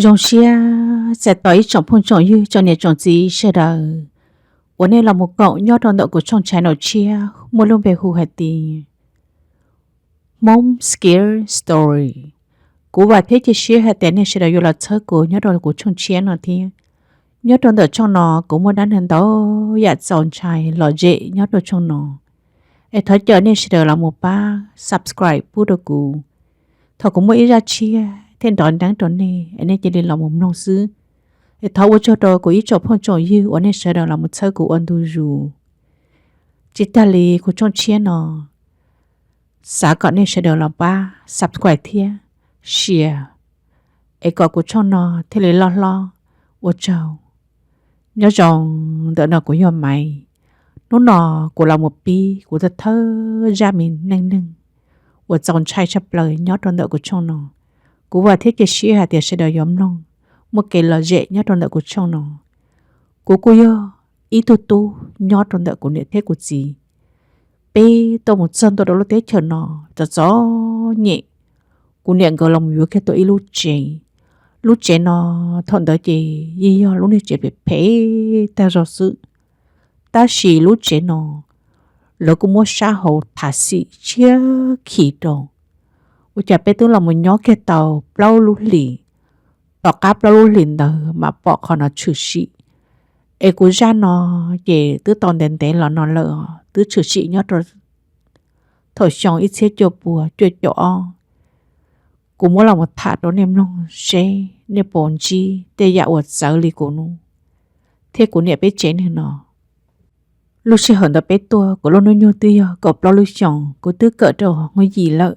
Zoo siab txais tos ib tsoom phooj tsoom ywg tsoom niam tsoom txiv sawv daws uas nej los mus koom nyob rau ntawm kuv tshooj channel tshiab muaj lub npe hu hais tias Hmoob Scary Story. Kuv vam thiab cia siab hais tias nej sawv daws yuav los txhawb kuv nyob rau kuv tshooj tshiab no thiab. Nyob rau ntawm tshooj no kuv muaj dab neeg ntau yam txaus ntshai lom zem nyob rau tshooj no. Es thov caw nej sawv daws los mus pab subscribe pub rau kuv. Thaum kuv muaj ib zaj tshiab thiab nrov nreeb rau nej es nej cia li los mus mloog xwb. Es thov ua tsaug rau kuv ib tsoom phooj tsoom ywg uas nej sawv daws los mus txhawb kuv ua ntu zus. Tsis tag li kuv tshooj tshiab no, xav kom nej sawv daws los pab subscribe thiab share es kom kuv tshooj no thiaj li loj hlob. Ua tsaug. Nyob zoo, ntawm no kuv yog Maiv. Hnub no kuv los mus pib kuv thawj thawj zaj me neej neeg uas txaus ntshai tshaj plaws nyob rau ntawm kuv tshooj no. Kuv vam thiab cia siab hais tias sawv daws yuav mloog muaj kev lom zem nyob rau ntawm kuv tshooj no. Kuv kuj yog ib tug tub nyob rau ntawm kuv niam thiab kuv txiv. Peb tuaj mus txog ntua rau lub teb chaws no txom txom nyem. Kuv niam nkawd los mus yuav kiag tau ib lub tsev. Lub tsev no thaum ntawd ces yeej yog lub niag tsev phem phem tag zog xwb. Tab sis lub tsev no lawv kuj muab sab hauv thav xim tshiab khiv rau. Ua cas peb twb los mus nyob kiag tau plaub lub hlis, tom qab plaub lub hlis ntawd mam pom qhov no tshwm sim. Es kuv zaj no ces twb tau ntev ntev los no lawm os, twb tshwm sim nyob rau thaum xyoo ib txhiab cuaj pua cuaj caum ob. Kuv muab los mus tham rau nej mloog seb nej puas ntsib tej yam uas txawv li kuv thiab kuv niam peb tsev neeg no. Lub sij hawm ntawd peb tuaj kuv lub hnub nyoog twb yog kaum plaub lub xyoos, kuv twb kawm rau hauv yim lawm.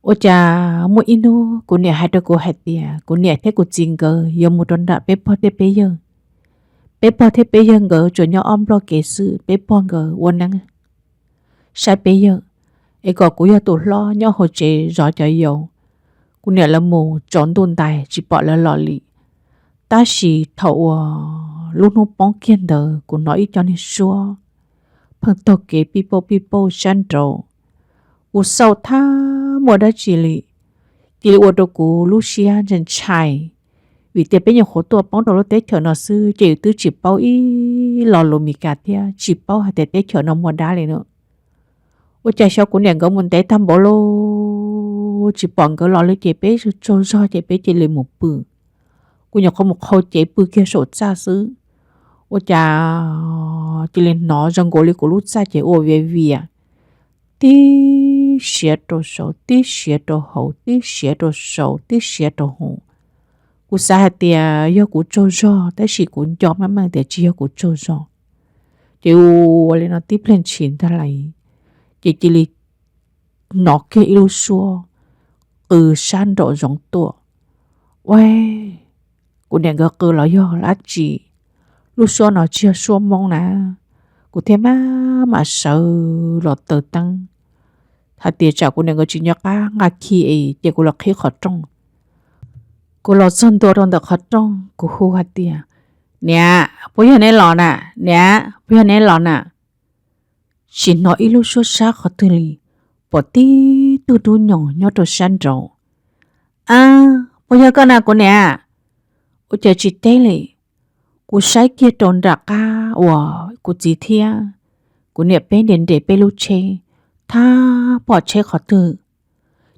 Ua cas muaj ib hnub kuv niam hais rau kuv hais tias kuv niam thiab kuv txiv nkawd yuav mus rau nram peb pog thiab peb yawg. Peb pog thiab peb yawg nkawd tsuas nyob ob nplog kev xwb, peb pog nkawd ua neeb saib peb yawg, es kom kuv yog tus hlob nyob hauv tsev zov cov yau. Kuv niam lawv mus tsaus ntuj ntais tsis pom lawv los li. Tab sis thaum uas lub hnub poob kiag ntawd kuv hnov ib co niag suab pheej taug kev pij pauj pij pauj sab nraud. Kuv xauj thab muaj dab tsi li, cia li ua rau kuv lub siab ntshai ntshai, vim tias peb nyuam qhuav tuaj poob rau lub teb chaws no xwb ces twb tsis paub ib lo lus Mis Kas thiab tsis paub hais tias teb chaws no muaj dab li na. Ua cas xyov kuv niam nkawd mus ntev tag npaum li, tsis pom nkawd los li ces peb tsaug zog ces peb cia li mus pw. Kuv nyuam qhuav mus qhau cev pw kiag saum txaj xwb, ua cas cia li hnov zoo nkaus li kuv lub txaj ces ua viav vias, tib siav rau saud, tib siav rau hauv, tib siav rau saud, tib siav rau hauv. Kuv xav hais tias yog kuv tsaug zog, tab sis kuv nco meej meej tias tsis yog kuv tsaug zog. Ces ua li no tib pliag ntshis ntag lauj, ces cia li hnov kiag ib lub suab qw sab nraum zoov tuaj. Ua, kuv niam nkawd qw los yog dab tsi? Lub suab no tsis yog suab Hmoob na. Kuv thiaj mam mam sawv los taws teeb hais tias tsam kuv niam nkawd tsis nco qab nqa khi es ces kuv los qhib qhov rooj. Kuv los txog ntua rau ntawm qhov rooj, kuv hu hais tias, Niam, puas yog neb los na? Niam, puas yog neb los na? Tsis hnov ib lub suab sab qhov twg li, pom tib tug dub nyoos nyob rau sab nraud. A, puas yog koj na kuv niam? Ua cas tsis teb li? Kuv saib kiag rau nram qab uas kuv txiv thiab kuv niam peb nres nres peb lub tsheb, thab pom tsheb qhov twg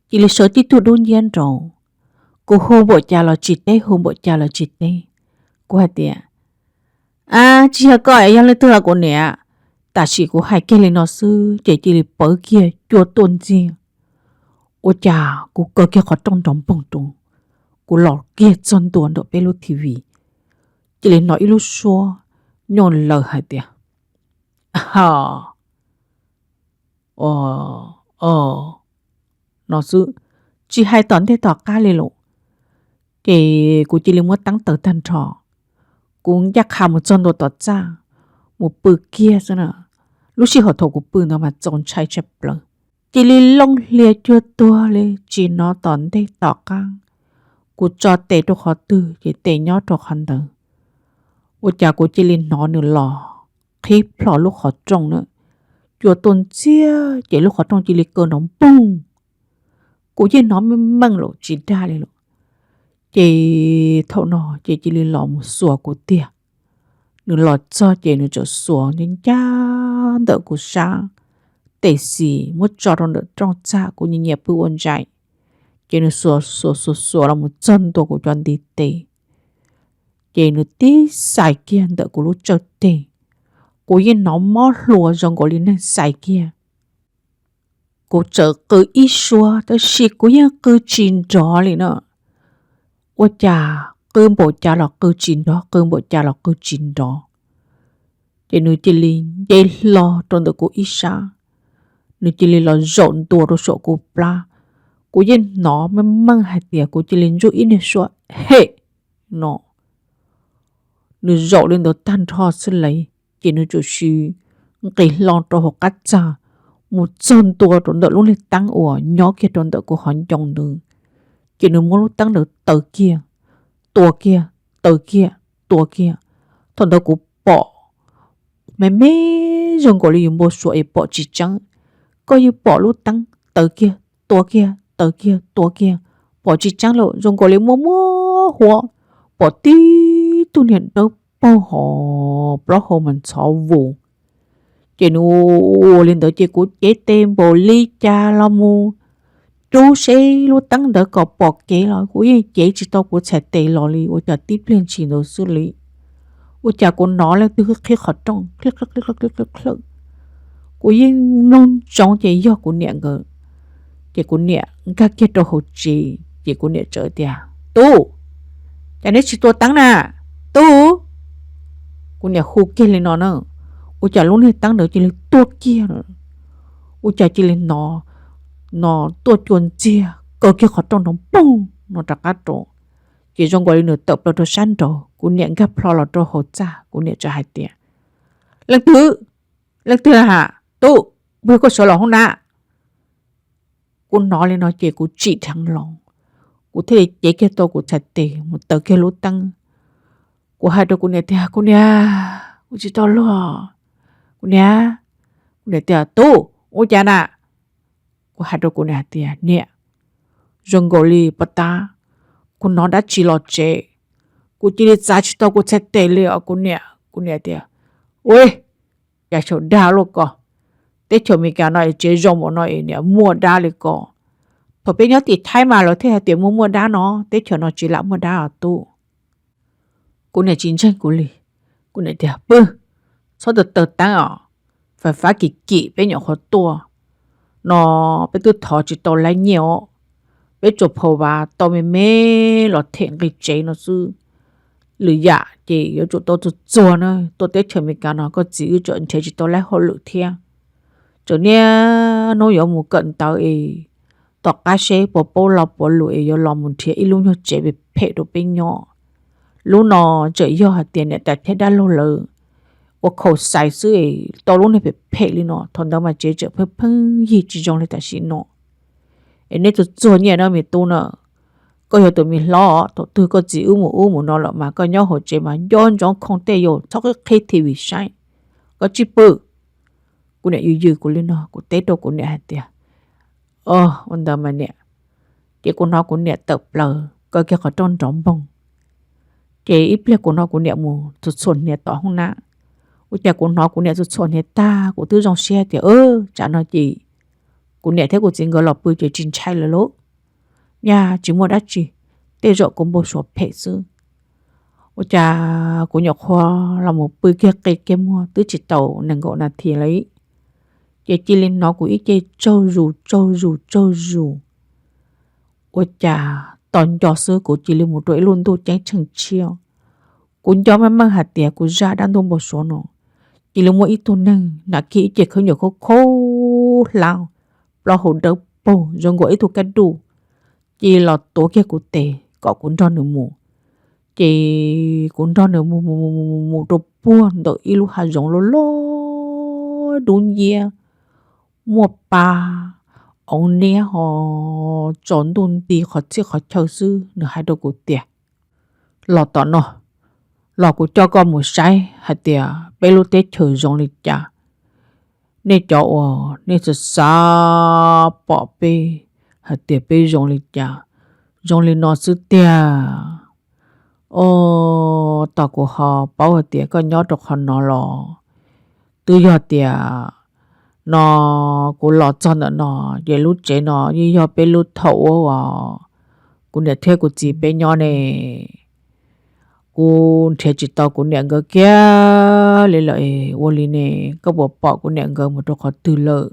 cia li sawv tib tug dub nciab nraud. Kuv hu npaum cas los tsis teb, hu npaum cas los tsis teb. Kuv hais tias, A, tsis yog koj, yog leej twg los kuv niam? Tam sim kuv hais kiag li no xwb ces cia li pawv kiag cua tuaj ntxiag. Ua cas kuv kaw kiag qhov rooj nrov npoog rau, kuv los kiag txog ntua nram peb lub T V, cia li hnov ib lub suab nyuj laws hais tias, O, o, no xwb, tsis hais tom ntej tom qab li lawm. Ces kuv cia li muab teeb taws tag nrho, kuv ncaj qha mus txog ntua tom txaj, mus pw kiag xwb na. Lub sij hawm thaum kuv pw ntawd mas txaus ntshai tshaj plaws, cia li looj hlias cuag tuag li tsis hnov tom ntej tom qab. Kuv tso tes rau qhov twg ces tes nyob rau qhov ntawd. Ua cas kuv cia li hnov nws los qhib plho lub qhov rooj na, cua tuaj ntxiag ces lub qhov rooj cia li kaw nrov npoog. Kuv yeej hnov meej meej lawm tsis dag li lawm. Ces thaum no ces cia li los mus xuas kuv tiag. Nws los txog ces nws txawm xuas ncaj ncaj ntawm kuv sab tes xis muab tso rau ntawm rooj txag, kuv nyiam nyiam pw ua ntsais. Ces nws xuas xuas xuas xuas los mus txog ntua kuv cov ntiv tes, ces nws tib xais kiag ntawm kuv lub tsawg teg. Kuv yeej hnov mob hluas zoo nkaus li neeg xais kiag. Kuv txawm qw ib suab tab sis kuv yeej qw tsis nrov li na. Ua cas qw npaum cas los qw tsis nrov, qw npaum cas los qw tsis nrov. Ces nws cia li nce hlo rau ntawm kuv ib sab, nws cia li los zaum ntua rau saum kuv plab. Kuv yeej hnov meej meej hais tias kuv cia li ntsuj ib niag suab hem no. Nws zaum li ntawd tag nrho xwb lawm, ces nws txawm sis nqis hlo rau hauv qab txag mus txog ntua rau ntawm lub niag teeb uas nyob kiag rau ntawm kuv hauv ncoo ntawd. Ces nws muab lub teeb ntawd taws kiag, tua kiag, taws kiag, tua kiag. Thaum ntawd kuv pom me me zoo nkaus li yus npau suav es pom tsis tseeb. Koj yeej pom lub teeb taws kiag, tua kiag, taws kiag, tua kiag, pom tsis tseeb lawm, zoo nkaus li muaj muaj huab, pom tib tug niag dawb paug hos plaub hau mas ntxhov vus. Ces nws ua li ntawd ces kuv cev tes npaum li cas los mus rub seb lub teeb ntawd kom pom kev los kuv yeej cev tsis tau kuv txhais tes los li, ua cas tib pliag ntshis ntawd xwb li, ua cas kuv hnov leej twg qhib qhov rooj, kuv yeej mloog ntsoov ces yog kuv niam nkawd. Ces kuv niam nkag kiag rau hauv tsev ces kuv niam txawm tias, Tub, cas neb tsis tua teeb na, tub? Kuv niam hu kiag li no na, ua cas lub niag teeb ntawd cia li tuag kiag, ua cas cia li hnov no tuaj cua ntxiag kaw kiag qhov rooj nrov poog no rov qab rau. Ces zoo nkaus li nws tawm plaws rau sab nraud, kuv niam nkag plho los rau hauv txaj, kuv niam txawm hais tias, Leej twg? Leej twg na ha? Tub, puas yog koj sawv los hoob na? Kuv hnov li no ces kuv tsim dheev los, kuv thiaj li cev kiag tau kuv txhais tes mus taws kiag lub teeb. Kuv hais rau kuv niam tias, Kuv niam, kuv tsis tau luag. Kuv niam, kuv niam tias, Tub, ua cas na? Kuv hais rau kuv niam hais tias, Niam, zoo nkaus li pov tab kuv hnov dab tsi los tsev, kuv cia li txav tsis tau kuv txhais tes li os kuv niam. Kuv niam tias, Ua, cas xyaum dag luaj ko, teb chaws Amelikas no es tsev zoo npaum no es niam muaj dab li ko. Thaum peb nyob tim Thaib mas lawv thiaj hais tias muaj muaj dab no, teb chaws no tsis lam muaj dab os tub. Kuv niam tsis ntseeg kuv li. Kuv niam tias, Pw, txhob taws taws teeb os, fais fab kim kim peb nyuam qhuav tuaj no, peb twb thov tsis tau laib nyiaj os, peb tsuas phau vas tau me me los them nqi tsev no xwb. Lwm yam ces yuav tsum tau txuag txuag na, tuaj teb chaws Amelikas no koj txiv wb tseem nrhiav tsis tau laib hauj lwm thiab. Tseem niaj hnub yuav mus kawm ntawv es tom qab seb puas paub lo puav lus es yuav los mus nrhiav ib lub nyuag tsev phem phem rau peb nyob. Lub no tseem yog hais tias niam tais thiab dab laug lawv ua khaum xaiv xwb es tau lub niag phem phem li no, thaum ntawd mas tsev tseem pheej pheej yig tsis zoo li tam sim no. Es neb txuag txuag nyiaj na me tub na, koj yog tus me hlob, thaum twg koj txiv wb mus ub mus no lawm mas koj nyob hauv tsev mas nco ntsoov khooj tej yam, txhob qhib qhib T V saib, koj tsij pw. Kuv niam yws yws kuv li no, kuv teb rau kuv niam hais tias, Ua ntawd mas niam. Ces kuv hnov kuv niam tawm plaws kaw kiag qhov rooj nrov npoog. Ces ib pliag kuv hnov kuv niam mus txhuam txhuam hniav tom hoob nab. Ua cas kuv hnov kuv niam txhuam txhuam hniav tag kuv twb zoo siab tias, Tsam no ces kuv niam thiab kuv txiv nkawd los pw ces tsis ntshai lawm lauj, nyaj tsis muaj dab tsi, tej zaum kuv npau suav phem xwb. Ua cas kuv nyuam qhuav los mus pw kiag qi kiag muag twb tsis tau nees nkaum nas this li, ces cia li hnov kuv ib ce tsaug zus tsaug zus tsaug zus. Ua cas tos nco xwb kuv cia li mus rau ib lub ntuj ceeb tsheej tshiab. Kuv nco meej meej hais tias kuv zaj dab ntuj npau suav no, cia li muaj ib tug neeg hnav kiag ib ce khaub ncaws khaub khaub hlab, plaub hau dawb paug zoo nkaus ib tug kab duj, cia li los tuav kiag kuv tes kom kuv nrog nws mus. Ces kuv nrog nws mus mus mus mus mus rau puag ntawm ib lub hav zoov loj loj dub nciab, muaj pa, oov niab ho tsaus ntuj nti qhov txhia qhov chaw xwb. Nws hais rau kuv tias, Los tom no, los kuv coj koj mus saib hais tias peb lub teb chaws zoo li cas. Nej cov uas nej xav xav pom peb hais tias peb zoo li cas, zoo li no xwb tiag. Os, tos kuv ho paub hais tias koj nyob rau qhov no los twb yog tias no kuv los txog ntawm no, ces lub tsev no yeej yog peb lub thaum ub uas kuv niam thiab kuv txiv peb nyob ne. Kuv nrhiav tsis tau kuv niam nkawd kiag li lawm es ua li ne, koj puas pom kuv niam nkawd mus rau qhov twg lawm?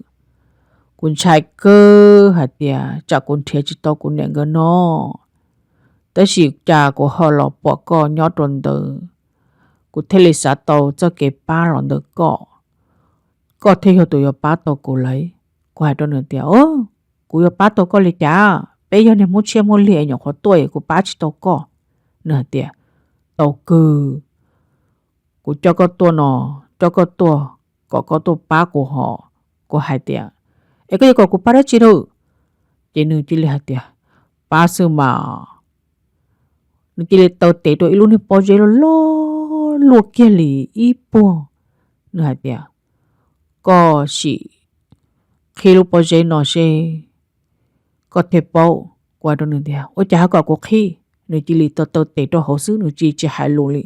Kuv ntshai kawg hais tias tsam kuv nrhiav tsis tau kuv niam nkawd no, tab sis cas kuv ho los pom koj nyob rau ntawd, kuv thiaj li xav tau txoj kev pab los ntawm koj, koj thiaj yog tus yuav pab tau kuv lawm. Kuv hais rau nws tias, Kuv yuav pab tau koj li cas? Peb yog niag Hmoob tshiab Hmoob lig, nyuam qhuav tuaj es kuv pab tsis tau koj. Nws hais tias, Tau kawg, kuv coj koj tuaj no, coj koj tuaj kom koj tuaj pab kuv hos. Kuv hais tias, Es koj yuav kom kuv pab dab tsi lawm? Ces nws cia li hais tias, Pab xwb mas. Nws cia li taw tes rau ib lub niag pob zeb loj loj luaj kiag li ib puag. Nws hais tias, Koj sim qhib lub pob zeb no seb koj thiaj paub. Kuv hais rau nws tias, Ua cas ho kom kuv qhib? Nws cia li taw taw tes rau hauv xwb, nws tsis tsis hais lus li.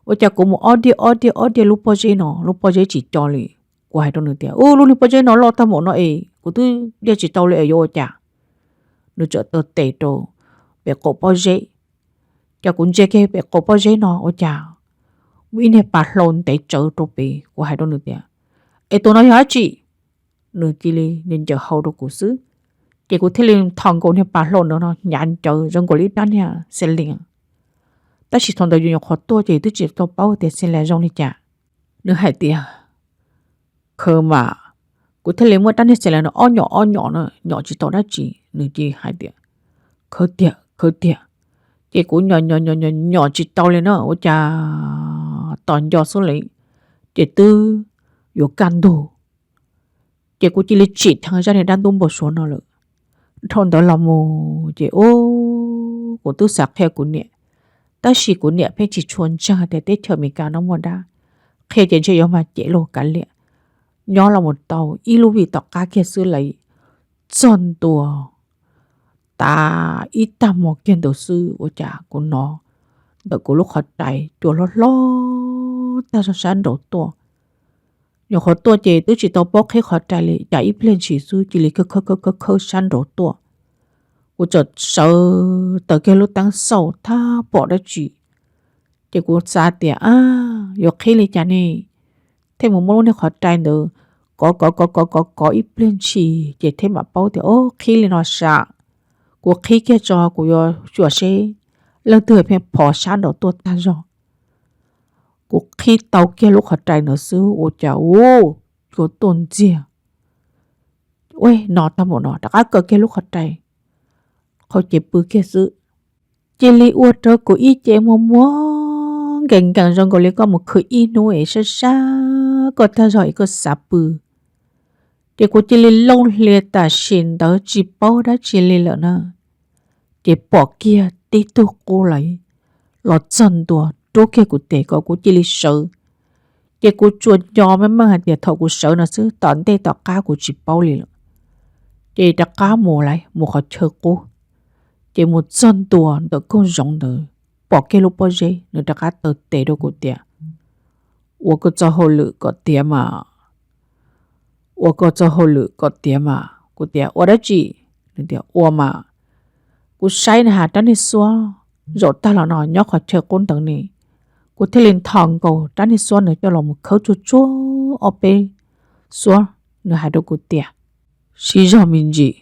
Ua cas kuv mus ob diaj ob diaj ob diaj lub pob zeb no, lub pob zeb tsis co li. Kuv hais rau nws tias, Ub, lub niag pob zeb no loj tag npaum no es kuv twb diaj tsis tau li es yuav ua cas? Nws txawm taw tes rau pem qaum pob zeb. Ces kuv ntsia kiag pem qaum pob zeb no ua cas muaj ib niag pas hlau ntev tsawv rau pem. Kuv hais rau nws tias, Es tus no yog dab tsi? Nws cia li ncaws hau rau kuv xwb. Ces kuv thiaj li nthos nkaus niag pas hlau ntawd no hnyav ncawv zoo nkaus li ib rab niag xe lias. Tab sis thaum ntawd yus nyuam qhuav tuaj ces twb tsis tau paub tias xe lias zoo li cas. Nws hais tias, Khaws mas. Kuv thiaj li muab rab niag xe lias no ob nyom ob nyom na, nyom tsis tau dab tsi. Nws cia li hais tias, Khaws tiag, khaws tiag. Ces kuv nyom nyom nyom nyom nyom tsis tau li na, ua cas tos nco xwb li, ces twb yuav kaj ntug. Ces kuv cia li tsim theej zaj niag dab ntub npau suav no lawm. Dhau ntawd los mus ces ub, kuv twb xav qhia kuv niam, tab sis kuv niam pheej tsis tshua ntseeg tias teb chaws Amelikas no muaj dab, qhia ces ntshe yuav mag cem luag kav liam. Nyob los mus tau ib lub vij tom qab kiag xwb lawm, txog ntua tas ib tag hmo kiag ntawd xwb ua cas kuv hnov ntawm kuv lub qhov rais cua hlob hlob tag zog sab nraud tuaj. Nyuam qhuav tuaj ces twb tsis tau paub qhib qhov rais li cas ib pliag ntshis xwb cia li khawb khawb khawb khawb sab nraud tuaj. Kuv txawm sawv taws kiag lub teeb xauj thab pom dab tsi. Ces kuv xav tias, A, yuav qhib li cas ne? Thiaj mus muab lub niag qhov rais ntawd kov kov kov kov kov kov ib pliag ntshis ces thiaj mam paub tias, O, qhib li no sam. Kuv qhib kiag tso kuv yuav xyuas seb leej twg pheej phov sab nraud tuaj tag zog. Kuv qhib tau kiag lub qhov rais ntawd xwb ua cas ub, cua tuaj ntxiag. Ua no tag npaum no rov qab kaw kiag lub qhov rais, qhov ces pw kiag xwb. Cia li ua rau kuv ib ce muag muag nkees nkees zoo nkaus li koj mus khwv ib hnub es sab sab koj tag zog es koj xav pw. Ces kuv cia li looj hlias tam sim ntawd tsis paub dab tsi li lawm na. Ces pom kiag tib tug qub lawm los txog ntua rub kiag kuv tes kom kuv cia li sawv. Ces kuv tsuas nco meej meej hais tias thaum kuv sawv no xwb tom ntej tom qab kuv tsis paub li lawm. Ces rov qab mus lawm mus qhov chaw qub, ces mus txog ntua ntawm koog zoov ntawd, pom kiag lub pob zeb, nws rov qab taw tes rau kuv tias, Ua koj txoj hauj lwm kom tiav mas. Ua koj txoj hauj lwm kom tiav mas. Kuv tias, Ua dab tsi? Nws tias, Ua mas, kuv saib na has rab niag xuab zaum tag los no nyob qhov chaw qub ntawd ne, kuv thiaj li nthos nkaus rab niag xuab ntawd coj los mus khawb tsuag tsuag ob peb xuab. Nws hais rau kuv tias, Siv zog me ntsis,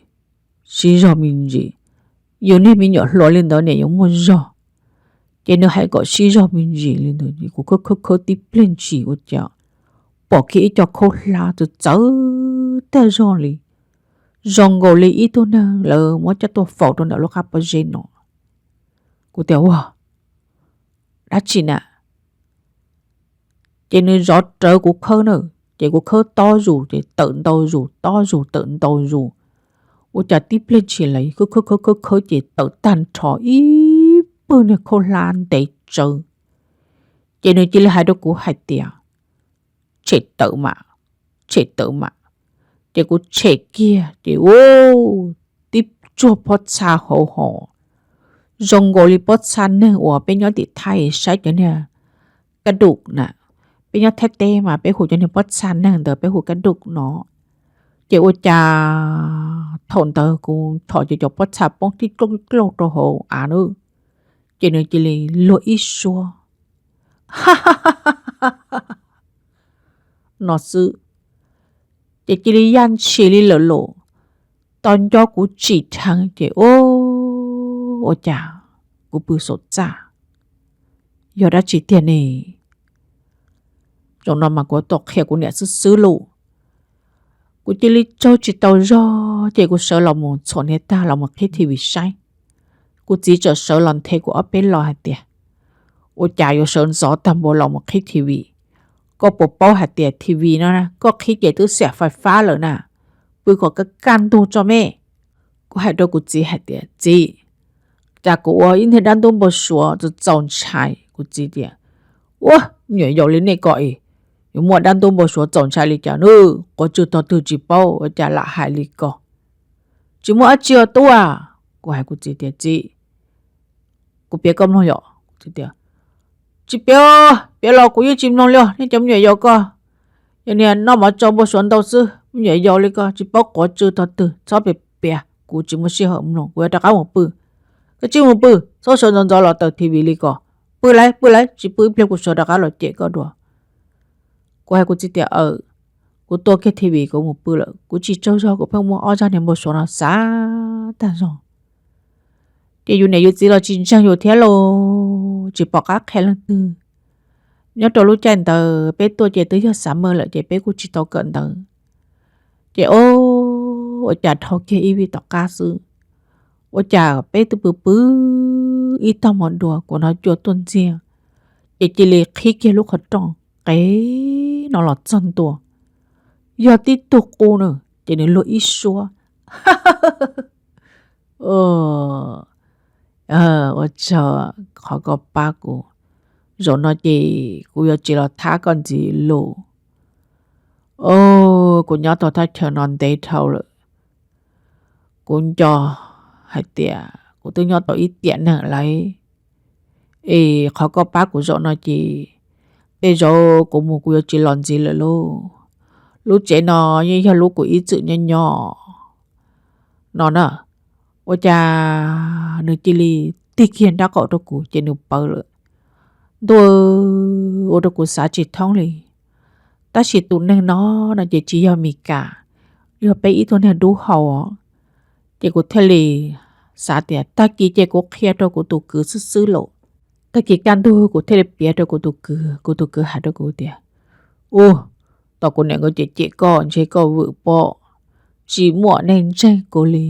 siv zog me ntsis, yus niag me nyuam hluas li ntawd niam yuav muaj zog. Ces nws hais kom siv zog me ntsis li ntawd, kuv khawb khawb khawb tib pliag ntshis ua cas pom kiag ib co khaub hlab txawv txawv tag zog li, zoo nkaus li ib tug neeg lawv muab coj tuaj faus rau ntawm lub qab pob zeb no. Kuv tias, Ua dab tsi na? Ces nws zov rawv kuv khawb na, ces kuv khawb tob zus ces tawm ntau zus, tob zus tawm ntau zus. Ua cas tib pliag ntshis lawv khawb khawb khawb khawb khawb ces tawm tag nrho ib pawg niag khaub hlab ntev tsawv. Ces nws cia li hais rau kuv hais tias, Tshem tawm mas, tshem tawm mas. Ces kuv tshem kiag ces ua tib tsuag pob txha hauv hos, zoo nkaus li pob txha neeg uas peb nyob tim Thaib saib cov niag kaj dum na. Peb nyob Thaib teb mas peb hu cov niag pob txha neeg ntawd peb hu kaj dum no. Ces ua cas thaum ntawd kuv chom ces cov pob txha poob tib klauj tib klauj rau hauv av na, ces nws cia li luag ib suab no xwb, ces cia li yaj ntshis li lawm los, tau nco kuv tsim dheev ces ua cas kuv pw saum txaj, yog dab tsi tiag ne? Zaum no mas kuv tuaj qhia kuv niam xwb xwb lauj. Kuv cia li tsaug tsis tau zog ces kuv sawv los mus txhuam niag tag los mus qhib T V saib. Kuv txiv txawm sawv los nthe kuv ob peb lo hais tias, ua cas yuav sawv ntxov tag npaum los mus qhib T V? Koj puas paub hais tias T V no na koj qhib ces twb xiam fais fab lawm na, pw kom kaj kaj ntug tso me. Kuv hais rau kuv txiv hais tias, txiv, cas kuv ua ib niag dab ntub npau suav txaus txaus ntshai. Kuv txiv tias, ua, me nyuam yaus li nej ko es yuav muaj dab ntub npau suav txaus ntshai li cas na, quav tsw tog twg tsis paub ua cas lam hais li ko. Tsis muaj dab tsi os tub a. Kuv hais kuv txiv tias, txiv, kuv piav koj mloog yom. Txiv tias, tsis piav, piav los kuv yeej tsis mloog li os, nej cov me nyuam yaus ko. Yog niag noj mov tsau npau suav ntau xwb, me nyuam yaus li ko tsis paub quav tsw tog twg, txhob piav piav, kuv tsis muaj sij hawm mloog, kuv yuav rov qab mus pw. Koj tsis mus pw, txhob sawv ntxov ntxov los taws T V li ko. Pw lawm, pw lawm, tsis pw ib pliag kuv sawv rov qab los cem koj dua. Kuv hais kuv txiv tias, aws, kuv tua kiag T V kuv mus pw lawm, kuv tsis tsaug zog, kuv pheej muab ob zaj niag npau suav no xav tag zog. Ces yus niam yus txiv los tsis ntseeg yus thiab los tsis pom qab qhia leej twg. Nyob rau lub caij ntawd peb tuaj ces twb yog xav mawj lawm ces peb kuj tsis tau kawm ntawv. Ces o, ua cas dhau kiag ib vij tom qab xwb, ua cas peb twb pw pw ib tag hmo dua kuv hnov cua tuaj ntxiag, ces cia li qhib kiag lub qhov rooj qev no los txog ntua, yog tib tug qus na, ces nws luag ib suab. Ua tsaug qhov koj pab kuv, zaum no ces kuv yuav tsis los thab koj ntxiv lauj. Kuv nyob tau thaj chaw no ntev dhau lawm, kuv nco hais tias kuv twb nyob tau ib tiam neeg lawm. Es qhov koj pab kuv zaum no ces tej zaum kuv mus kuv yuav tsis los ntxiv lawm lauj. Lub tsev no yeej yog lub kuv ib txwm nyob nyob no na. Ua cas nws cia li tig kiag nraub qaum rau kuv ces nws pawv lawm. Ntuj, ua rau kuv xav tsis thoob li. Tab sis tus neeg no no ces tsis yog Mis Kas, yog peb ib tug neeg dub hau os. Ces kuv thiaj li xav tias tag kis ces kuv qhia rau kuv tus kwv xwb xwb lauj. Tag kis kaj ntug kuv thiaj li piav rau kuv tus kwv, kuv tus kwv hais rau kuv tias, ua, tom kuv niam nkawd cem cem koj ntshe koj vwm pob, tsis muaj neeg ntseeg kuv li.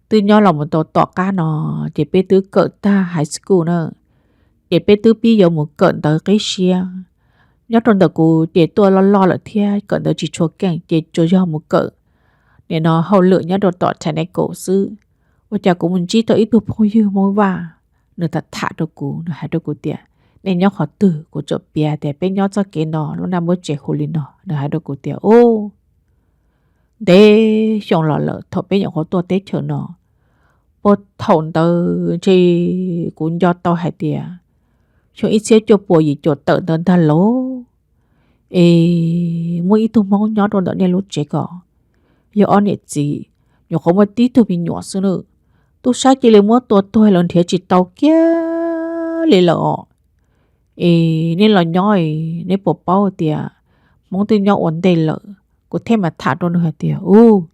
Twb nyob los mus tau tom qab no, ces peb twb kawm tag high school na, ces peb twb pib yuav mus kawm ntawv qib siab. Nyob rau ntawm kuv ces tuaj loj loj lawm thiab kawm ntawv tsis tshua keej ces tsuas yog mus kawm nim no hauj lwm nyob rau tom technical xwb. Ua cas kuv mus ntsib tau ib tug phooj ywg Hmoob Vaj, nws tham tham rau kuv, nws hais rau kuv tias, nej nyob qhov twg? Kuv txawm piav tias peb nyob txoj kev no, lub naj npawb tsev hu li no. Nws hais rau kuv tias, u, ntev xyoo los lawm thaum peb nyuam qhuav tuaj teb chaws no, puag thaum ntawd ntshe kuv nco tau hais tias xyoo ib txhiab cuaj puas yim caum tawm ntawd ntag lauj. Es muaj ib tug Hmoob nyob rau ntawm nej lub tsev ko, yog ob niam txiv, nyuam qhuav muaj tib tug me nyuam xwb na. Tub sab cia li muab tua tuag lawv nrhiav tsis tau kiag li lawm os. Es nej los nyob es nej puas paub tias Hmoob twb nyob ua ntej lawm? Kuv thiaj mam tham rau nws hais tias, u,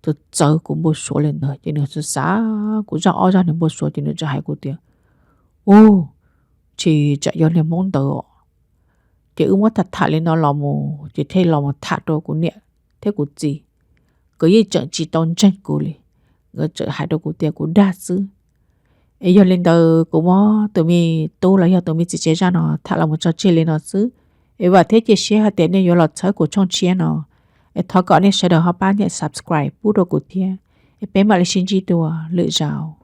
txawv txawv kuv npau suav li ntawd. Ces nws xav xav kuv zaj ob zaj niag npau suav ces nws txawm hais kuv tias, u, tsis tsam yog niag Hmoob ntawd os. Ces wb muab tham tham li no los mus ces thiaj los mus tham rau kuv niam thiab kuv txiv, nkawd yeej tseem tsis tau ntseeg kuv li. Nkawd txawm hais rau kuv tias kuv dag xwb. Es yog li ntawd kuv muab tus me tub los yog tus me txiv tsev zaj no tham los mus tso tseg li no xwb. Es vam thiab cia siab hais tias nej yuav los txhawb kuv tshooj tshiab no. Es thov kom nej sawv daws ho pab nias subscribe pub rau kuv thiab. Es peb mam li sib ntsib dua lwm zaus.